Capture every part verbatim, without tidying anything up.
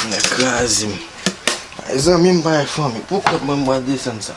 Nèg kraze m. Ay, zanmi m pa gen fanmi. Poukont mwen m pral desann sa?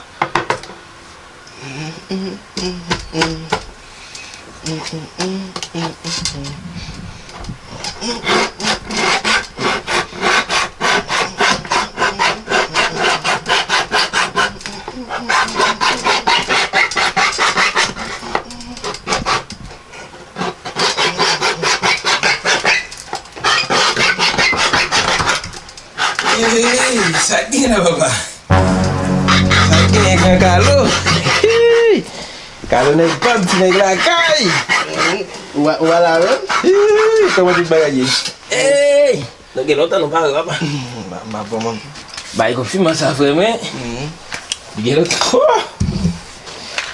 Hey, sa k gen la, papa? Sa k gen, gran Kalo? Hey! Kalo nèg pam, ti nèg lakay. Ou a- ou a la menm? Hey, kòman tout bagay ye? Hey! Nou gen lontan nou pa wè, papa. M ap bon, man. Bay konfime sa, frè mwen. Li gen lontan. Oh!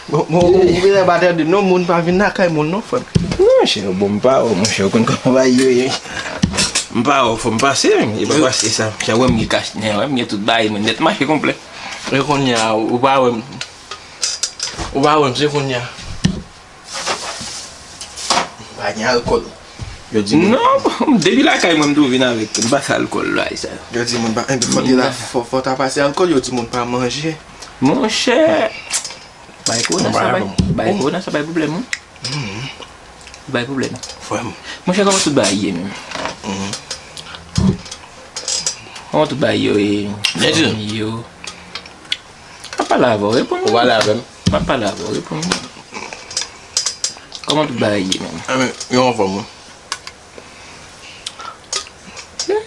Bon, bon, ou genlè pa tande non, moun pa vin lakay moun non, frè m. Non, monchè, bon, m pa wè w, monchè, ou konn kòman bagay yo ye. M pa wè w, fò m pase, e pa pase sa. Monchè, wè m gen kach, wè m gen tout bagay mwen nèt mache konplè. E kounye a, ou pa wè m. Ou pa wè m, se kounye a. Pa gen alkòl. Yo di moun. Non, depi lakay mwen m tou vin avèk, m pase alkòl la, sa. Yo di moun pa, enben, fò te la, fò, fò ta pase alkòl, yo di moun pa manje. Monchè, bay kowona sa, bay, bay kowona sa, bay pwoblèm, wi. Bay pwoblèm. Frè m. Monchè, kòman tout bagay ye menm? Kòman tout bagay yo ye? Fanmi yo. M ap pale avè w, reponn mwen. Ou pale avè m. M ap pale avè w, reponn mwen. Kòman tout bagay ye menm? Enben, yo anfòm, wi.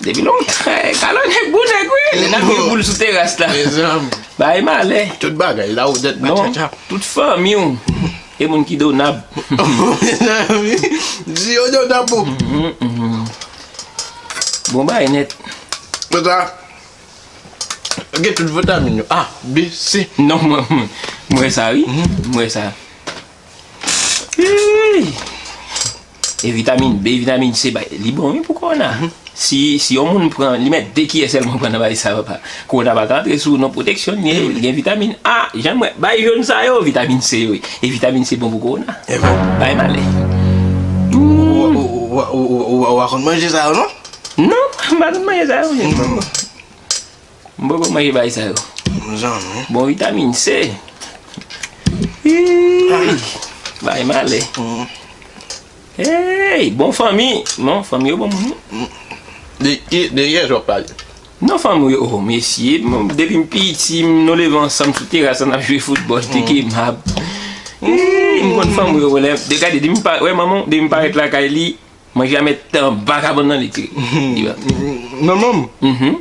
Depi lontan, Kalo nèg bon nèg, wi. Lè n ap bwè boul sou teras la. Mezanmi. Bagay malè. Tout bagay la, ou dèt batata. Tout fanmi w. E moun ki donab. Mezanmi. Di yo donab, bon. Bon bagay nèt. Konsa, gen tout vitamin yo. A, B, C. Non, mwen, mwen, mwen wè sa, wi. Mwen wè sa. Hey! E vitamin B, vitamin C, bay, li bon, wi, pou kowona. Si, si yon moun pran, li mèt de kiyè sèlman pran nan bagay sa, papa. Kowona pa ka antre sou ou non, pwoteksyon li ye, li gen vitamin A, jan mwen, bay jòn sa yo, vitamin C yo, wi. E vitamin C bon pou kowona. Bay malè. Ou, ou, ou, ou, ou, ou, ou pa konn manje sa yo, non? Non, m pa konn manje sa yo, wi. M poko manje bagay sa yo. Zanmi. Bon, vitamin C. Ih, bagay malè. Hey, bon fanmi. Non, fanmi yo bon moun. De ki, de kiyès w ap pale? Non, fanmi yo, oh, mesye, m, depi m piti, m, nou leve ansanm sou teras la, n ap jwe foutbòl, teke mab. Ih, m konn fanmi yo, lè, de gade, depi m pa, wè manman, depi m parèt lakay li, manje a mèt anba kabann nan li tire. Li ba. Manman m.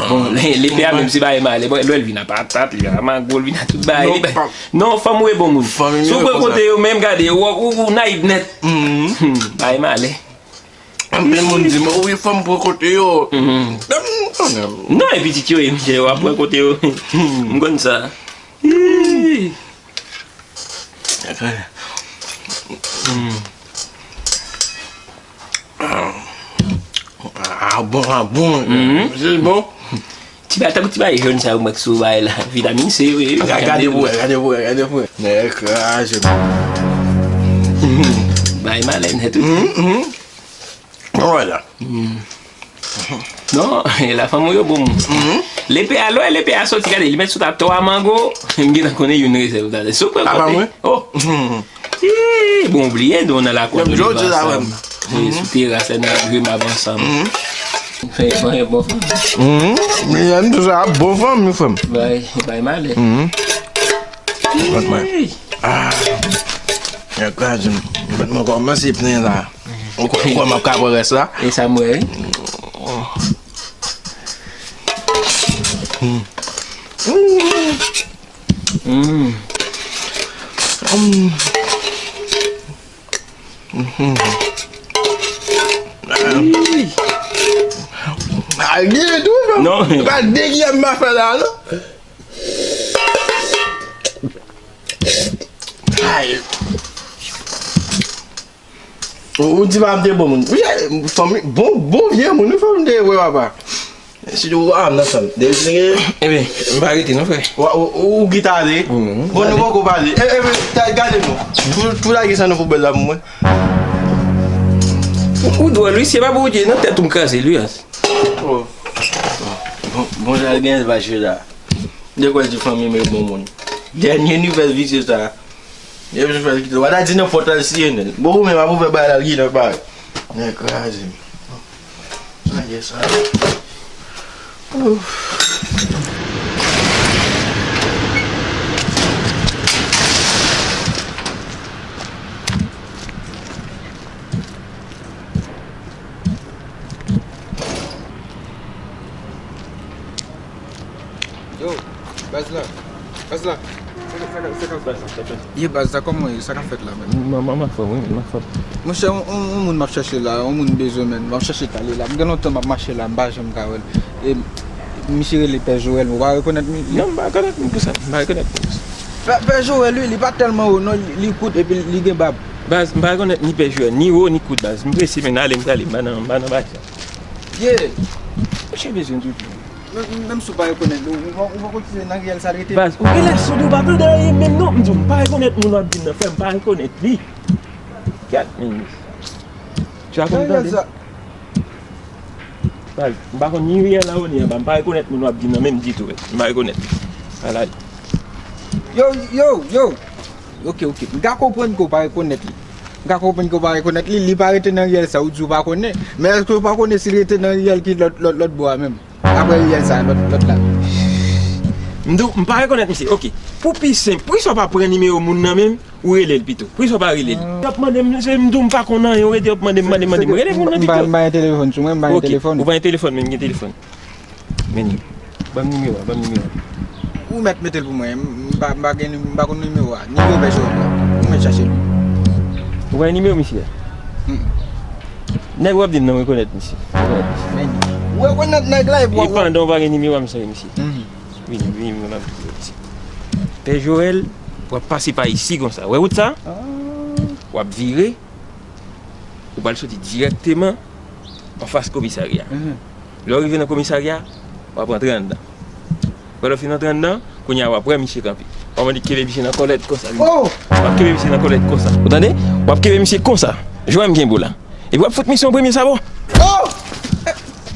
Bon, le, lepe a menm se bagay malè. Bon, lè l vin a patat, li vin a mango, l vin a tout bagay. Li bay. Non, fanm ou e bon moun. Si w pran kote yo menm, gade, ou, ou, ou nayif nèt. Bagay malè. Anpil moun di m, wi, fanm pran kote yo. Non, e pitit yo e, monchè, w ap pran kote yo. M konn sa. Ih. Ah, bon, ah, bon. Se bon. Ti bagay, tankou ti bagay jòn sa yo, mwen, sou bagay la. Vitamin C, wi. Gade pou wè, gade pou wè, gade pou wè. Nèg kraze. Bagay malè nèt, wi. Mwen wè la. Non, e la fanm ou yo bon moun. Lepe a, lè lepe a soti, gade, li mèt sot a twa mango, m gentan konnen youn rezèv talè. Si w pran kote. Oh. Ih, bon, bliye, nou nan lakou. Sou teras la, n ap jwe mab ansanm. Fè bon, bon fanm. Men, tou sa, bon fanm, wi, frè m. Bay, bay malè. Ih. Ah. Nèg kraze m. Mwen kòmanse plen la. Ou kwè, ou kwè m ap ka pran rès la? E sa m wè, wi. Al gen tou, non. Pa de ki ap ma fè la, non. Ay. Ou, ou di pa m te bon moun. Wi, fanmi, bon, bon vye moun, wi, fanmi te vre, papa. Sitou, a, m nan fanm. Depi se gen. Ebyen, m pa rete, non, frè. Ou, ou, ou ki ta ale. Bon, nou poko pale. E, e, ta, gade nou. Pou, pou lage sa nan poubèl la pou mwen. Ou, ou dwòl, wi, se pa pou ou di, nan tèt ou m kraze, wi. Oh. Bon, bon, jan l gen l vache la. De kwa di fanmi m e bon moun. Dènye nouvèl visye sa. Depi sou fè l kite, w pa ta di nan pòt la l siye nèl. Bon, ou menm ap ouvè bagay la, l gen nan bagay. Nèg kraze m. Sa ye sa. Ouf. Yo, baz la. Baz la. Sa k ap, sa k ap, sa k ap fèt la? Ye baz la, kòman w ye? Sa k ap fèt la menm? M, m, m anfòm, wi, m anfòm. Monchè, yon, yon, yon moun m ap chèche la, yon moun m bezwen menm. M ap chèche tale la. M gen lontan m ap mache la, m pa janm ka wè l. E misye rele Pè Joel, ou pa rekonèt misye? Non, m pa rekonèt moun pou sa. M pa rekonèt moun pou sa. Pè, Pè Joel, wi, li pa tèlman wo, non, li, li kout epi li gen bab. Baz, m pa rekonèt ni Pè Joel, ni wo, ni kout, baz. M prese, men ale, m prale, m pa nan, m pa nan bagay sa. Ye. Monchè bezwen di w tou. Men, menm si w pa rekonèt li, ou, ou, ou poko tire nan riyèl sa l rete. Baz, ou genlè soud ou pa tande anyen menm non. M di w, m pa rekonèt moun w ap di m nan, frè m, m pa rekonèt li. Gad, men. Tu as konprann? Baz, m pa konn ni riyèl la ou ni anba, m pa rekonèt moun w ap di m nan menm ditou, men. M pa rekonèt li. Ala li. Yo, yo, yo. Ok, ok. M ka konprann ke w pa rekonèt li. M ka konprann ke w pa rekonèt li. Li pa rete nan riyèl sa ou di w pa konnen. Men èske w pa konnen si l rete nan riyèl ki lòt, lòt, lòt bò a menm? Apre riyèl sa, lòt, lòt la. M di w, m pa rekonèt misye. Ok. Pou pi senp, poukisa w pa pran nimewo moun nan menm, ou rele l pito? Poukisa w pa rele l? Y ap mande m, se m di w m pa konn anyen, ou rete y ap mande m, mande m, mande m. Rele moun nan pito. M pa, m pa gen telefòn sou mwen, m pa gen telefòn. Ok, ou pa gen telefòn, men m gen telefòn. Men, ban m nimewo a, ban m nimewo a. Ou mèt mete l pou mwen, m pa, m pa gen, m pa konn nimewo a. Nimewo pèsonèl la. Ou mèt chache l. Ou pa gen nimewo misye a? Hmm. Nèg w ap di m nan, m rekonèt misye. M rekonèt misye. Men, ou rekonèt nèg la epi w ap... E pandan w pa gen nimewo a, m salye misye. Mhm. Vini, vini, m ap di w misye. Pè Joel, w ap pase pa isi konsa. Wè wout sa? Ah. W ap vire. Ou pral soti dirèkteman anfas komisarya. Mhm. Lè w rive nan komisarya, w ap rantre anndan. Lè w fin rantre anndan, kounye a w ap wè misye kanpe. W ap mande kenbe misye nan kòlèt konsa. Oh! W ap kenbe misye nan kòlèt konsa. Ou tande? W ap kenbe misye konsa. Jwè m kenbe w la. Epi w ap fout misye yon premye sabò. Oh!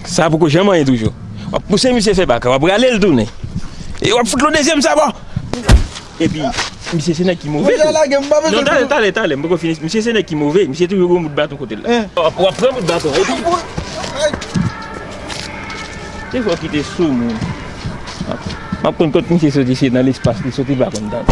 Sa poko janm anyen toujou. W ap pouse misye fè baka, w ap rale l tounen. E w ap fout l yon dezyèm sabò. Epi, misye se nèg ki move tou. Monchè, lage m, m pa bezwen... Non, talè, talè, talè, m poko fini. Misye se nèg ki move, misye toujou gen yon bout baton kote l la. Eh. W ap, w ap pran bout baton, epi... Ay. Se fò kite sou moun. M ap konn kot misye soti, se nan lespas li soti, l pa konn tan.